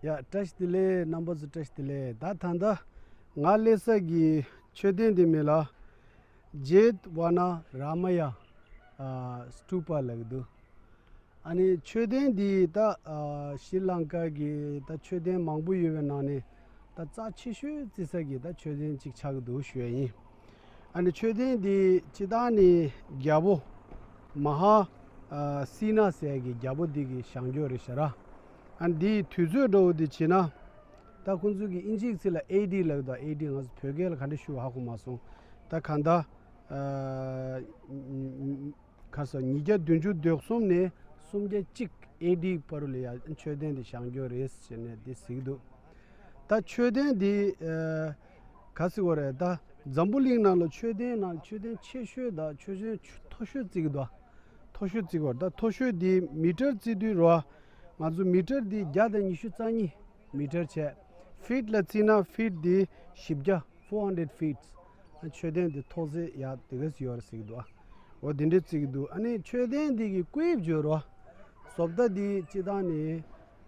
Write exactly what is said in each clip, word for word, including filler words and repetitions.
ཡ། བཀྲ་ཤིས་བདེ་ལེགས། རྣམ་པ་ཚོ་བཀྲ་ཤིས་བདེ་ལེགས། ད་ད་ལྟ་ང་སླེབས་ས་གི་མཆོད་རྟེན་འདི་མིང་ལ་ཇེད་ཝ་ན་ར་མ་ཡ་ཨ་སྟུ་པ་ལབ་ཀྱི་འདུག་ཨ་ནི་མཆོད་རྟེན་འདི་ད་ཨ་ཤྲི་ལང་ཀ་གི་ད་མཆོད་རྟེན་མང་པོ་ཡོད་པའི་ནང་ནས་ད་རྩ་ཆེ་ཤོས་བརྩི་ས་གི་ད་མཆོད་རྟེན་གཅིག་ཆགས་ཀྱི་འདུག་ཞུ་ཡ་ཡིན། ཨ་ནི་མཆོད་རྟེན་འདི་སྤྱིར་བཏང་ནི་རྒྱལ་པོ་མ་ཧཱ་ཨ་སི་ན་ཟེར་གྱི་རྒྱལ་པོ་འདི་གི་བཞེངས་རྒྱུ་རེད་ཤག་ར། ཨ་ནི་འདིའི་དུས་ཚོད་འདྲ་བོ་འདི་བྱས་ན། ད་ཁོང་ཚོ་གི་དབྱིན་ཇིའི་ཚིག་ལ་ཨེ་ཌི་ལབ་ཀྱི་འདུག་ཨེ་ཌི་ང་ཚོ་བོད་སྐད་ལ་ག་འདྲ་ཞུ་ཧ་གོ་མ་སོང་། ད་གང་ལྟར་ཨ་ག་ས་ཉིས་བརྒྱ་བདུན་ཅུ་དོན་གསུམ་ནས་སུམ་བརྒྱ་གཅིག་ཨེ་ཌི་བར་ལ་ཡ་མཆོད་རྟེན་འདི་བཞེངས་རྒྱུ་རེད་ཟེར་ནས་འདི་ཟེར་གྱི་འདུག་ད་མཆོད་རྟེན་འདི་ཨ་ག་ཟེར་དགོས་རེད། ད་འཛམ་བུ་གླིང་ནང་ལ་མཆོད་རྟེན་ནང་མཆོད་རྟེན་ཆེ་ཤོས་དང་མཆོད་རྟེན་མཐོ་ཤོས་བརྩི་གི་འདུག་མཐོ་ཤོས་བརྩི་གི་འདུག་ད་མཐོ་ཤོས་འདི་མི་ཊར་བརྩི་དུས་རོ། ང་ཚོ་མི་ཊར་འདི་བརྒྱ་དང་ཉི་ཤུ་རྩ་གཉིས་མི་ཊར་བྱས། ཕིཊ་ལ་བརྩིས་ན་ཕིཊ་འདི་བཞི་བརྒྱ་four hundred feet། མཆོད་རྟེན་འདི་མཐོ་ཚད་ཡ་དེ་ག་ཙམ་ཡོད་རེད་ཟེར་གི་འདུག་འོ་དེ་འདྲས་བརྩི་གི་འདུག་ཨ་ནི་མཆོད་རྟེན་འདི་གི་བཀོད་དབྱིབས་བརྗོད་རོ། བཟོ་ལྟ་འདི་སྤྱིར་བཏང་ནི་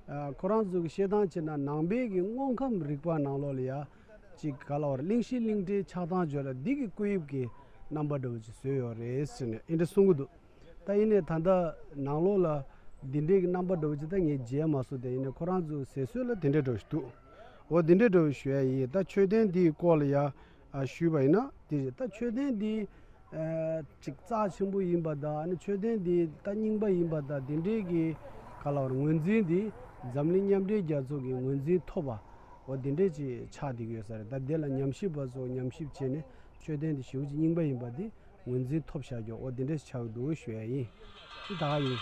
ཨ་ཁོ་རང་ཚོ་གི་བཤད་སྟངས་བྱས་ན་ནང་པའི་གི་དངོས་ཁམས་རིག་པ་ནང་ལོགས་ལ་ཡ་ཅིག་ག་ལ་བར་གླིང་བཞི་གླིང་ཕྲན་ཆགས་སྟངས་བརྗོད་ལ་འདི་གི་བཀོད་དབྱིབས་ཀྱི་རྣམ་པ་འདྲ་བོ་ཅིག་བཟོས་ཡོད་རེད་ཟེར་ནས་ཨེ་འདྲ་གསུང་གི་འདུག་ད་ཡིན་ནའི་ད་ལྟ་ནང་ལོགས་ལ་འདི་འདྲའི་གི་རྣམ་པ་འདྲ་བོ་ཅིག་ད་ངས་མཇལ་མ་སོང་། དེ་ཡིན་ནའི་ཁོ་རང་ཚོའི་ཟེར་སྲོལ་ལ་དེ་འདྲ་འདྲ་བོ་ཞིག་འདུག་འོ་དེ་འདྲ་འདྲ་བོ་ཞུ་ཡ་ཡིན། ད་མཆོད་རྟེན་འདིའི་སྐོར་ལ་ཡ་ཨ་ཞུས་པ་ཡིན་ན་དེ་རེད། ད་མཆོད་རྟེན་འདི་ཨ་ཅིག་རྩ་ཆེན་པོ་ཡིན་པ་དང་། ཨ་ནི་མཆོད་རྟེན་འདི་ད་རྙིང་པ་ཡིན་པ་དང་། དེ་འདྲའི་གི་ག་ལ་བར་ངོས་འཛིན་འདི་འཛམ་གླིང་མཉམ་འབྲེལ་རྒྱལ་ཚོགས་ཀྱི་ངོས་འཛིན་ཐོབ་པ་འོ་དེ་འདྲས་ཅིག་ཆགས་བསྡད་ཀྱི་ཡོད་ས་རེད། ད་དེ་ལ་ཉམས་ཞིབ་པ་ཚོ་ཉམས་ཞིབ་བྱས་ནས་མཆོད་རྟེན་འདི་ཞེ་པོ་ཅིག་རྙིང་པ་ཡིན་པ་འདི་ངོས་འཛིན་ཐོབ་བཞག་རྒྱུ་འོ་དེ་འདྲས་ཆགས་འདུག་ཞུ་ཡ་ཡིན། ད་ག་ཡིན།